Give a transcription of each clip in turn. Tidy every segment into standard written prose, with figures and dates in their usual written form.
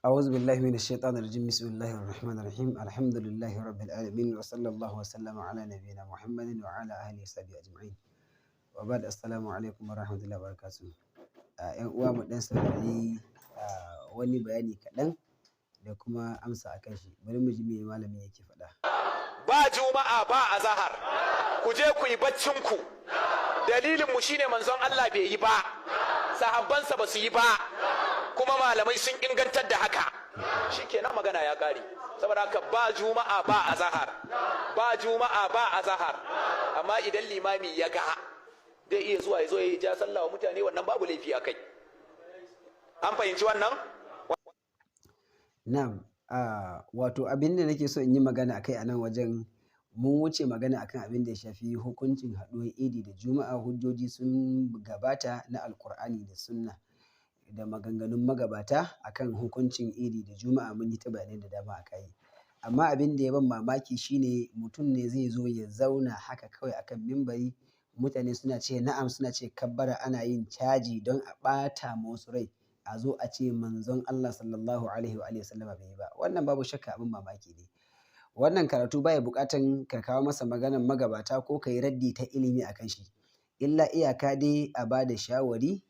أعوذ بالله من الشيطان الرجيم. بسم الله الرحمن الرحيم. الحمد لله رب العالمين، وصلى الله وسلم على نبينا محمد وعلى آله وصحبه أجمعين، وبعد، السلام عليكم ورحمة الله وبركاته. ‘Yan uwa, mu ɗan saurari wani bayani kaɗan da kuma amsa a kan shi. Bari mu ji me malamin yake faɗa. Ba Juma'a ba azahar, ku je ku yi baccinku. Dalilin mu shine manzon Allah bai yi ba, sahabbansa ba su yi ba, kuma malamai sun ingantar da haka. Shikenan, magana ya kare. Saboda haka ba Juma'a ba azahar, ba Juma'a ba azahar. Amma idan limami ya ga zai iya zuwa ya zo ya ja sallah wa mutane, wannan babu laifi a kai. An fahimci wannan? Na'am, wato abin da nake so in yi magana akai a nan wajen, mun wuce magana akan abin da ya shafi hukuncin haɗuwar Idi da Juma'a. Hujjoji sun gabata na Alƙur'ani da Sunna da maganganun magabata akan hukuncin Idi da Juma'a. Mun yi ta bayanai da dama a kai. Amma abin da ya ban mamaki shine mutum ne zai zo ya zauna haka kawai akan mimbari, mutane suna ce na'am, suna ce kabbara, ana yin caji don a ɓata ma wasu rai, a zo a ce manzon Allah sallallahu alaihi wa alihi wasallama bai yi ba. Wannan babu shakka abin mamaki ne. Wannan karatu baya buƙatan ka kawo masa maganan magabata ko ka yi raddi ta ilimi a kan shi. Illa iyaka dai a ba da shawari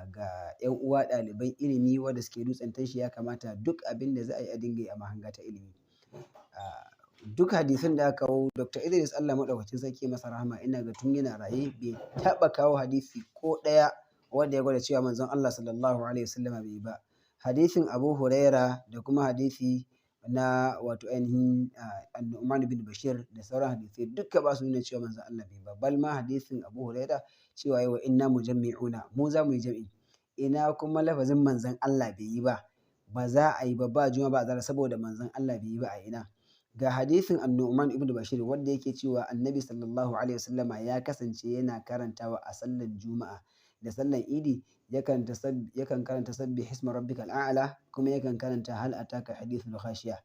ga 'yan uwa ɗaliban ilimi wanda suke Dutsen Tanshi, ya kamata duk abin da za a yi a dinga yi a mahanga ta ilimi. Duk hadisan da aka kawo, Dr. Idris, Allah maɗaukakin sarki masa rahama, ina ga tun yana raye bai taɓa kawo hadisi ko ɗaya wanda ya gwada cewa manzon Allah sallallahu alaihi wasallama bai yi ba. Hadisin Abu Huraira da kuma hadisi na wato ainihin Annu'man bin Bashir da sauran hadisai duka ba su nuna cewa manzon Allah bai yi ba. Bal ma hadisin Abu Huraira cewa yayi wa inna mujammi'una, mu za mu yi jam'i. Ina kuma lafazin manzon Allah bai yi ba? Ba za a yi ba, ba Juma'a ba azahar, saboda manzon Allah bai yi ba, a ina? Ga hadisin Annu'man ibn Bashir wanda yake cewa Annabi sallallahu alaihi wasallama ya kasance yana karantawa a sallan Juma'a da sallan Idi, yakan karanta sabbih isma rabbikal a'la, kuma yakan karanta hal ataka hadithul ghashiya.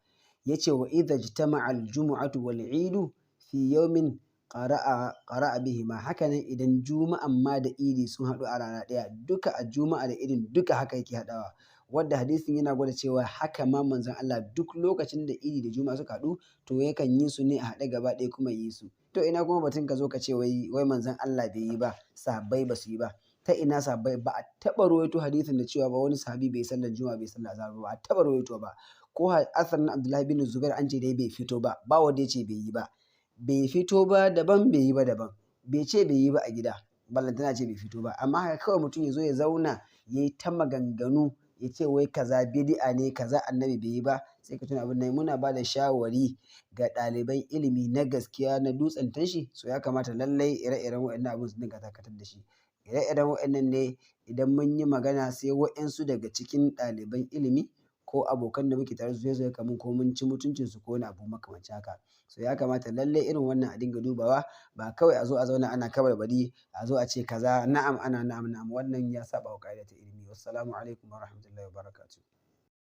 Yace wa idza ijtama'a al-jumu'atu wal 'idu fi yawmin qara'a bihima. Hakanan idan Juma'an ma da Idi sun haɗu a rana ɗaya, duka a Juma'a da Idin duka haka yake haɗawa. Wadda hadisin yana gwada cewa haka ma manzon Allah duk lokacin da Idi da Juma'a suka haɗu, to yakan yi su ne a haɗe gaba ɗaya kuma yi su. To ina kuma batun ka zo ka ce wai manzon Allah bai yi ba, sahabbai ba su yi ba? Ta ina sahabbai? Ba a taɓa ruwaito hadisin da cewa ba wani sahabi bai sallar Juma'a, bai sallar azahar ba. Ba a taɓa ruwaito ba. Ko asar na Abdullahi bin Zubair an ce dai bai fito ba, ba wanda ya ce bai yi ba. Bai fito ba daban, bai yi ba daban. Bai ce bai yi ba a gida, ballantana ce bai fito ba. Amma haka kawai mutum ya zo ya zauna ya yi ta maganganu, ya ce wai kaza bid'a ne, kaza Annabi bai yi ba, sai ka tuna abin nan. Muna ba da shawari ga ɗaliban ilimi na gaskiya na Dutsen Tanshi, so ya kamata lallai ire-iren waɗannan abun su dinga dakatar da shi. Ire-iren waɗannan ne idan mun yi magana, sai waɗansu daga cikin ɗaliban ilimi ko abokan da muke tare da su sai su ga kaman ko mun ci mutuncinsu ko wani abu makamancin haka. So ya kamata lallai irin wannan a dinga dubawa, ba kawai a zo a zauna ana kabarbari, a zo a ce kaza na'am, ana na'am na'am. Wannan ya saɓa wa ƙa'ida ta ilimi. Wassalamu alaikum warahmatullahi wabarakatuh.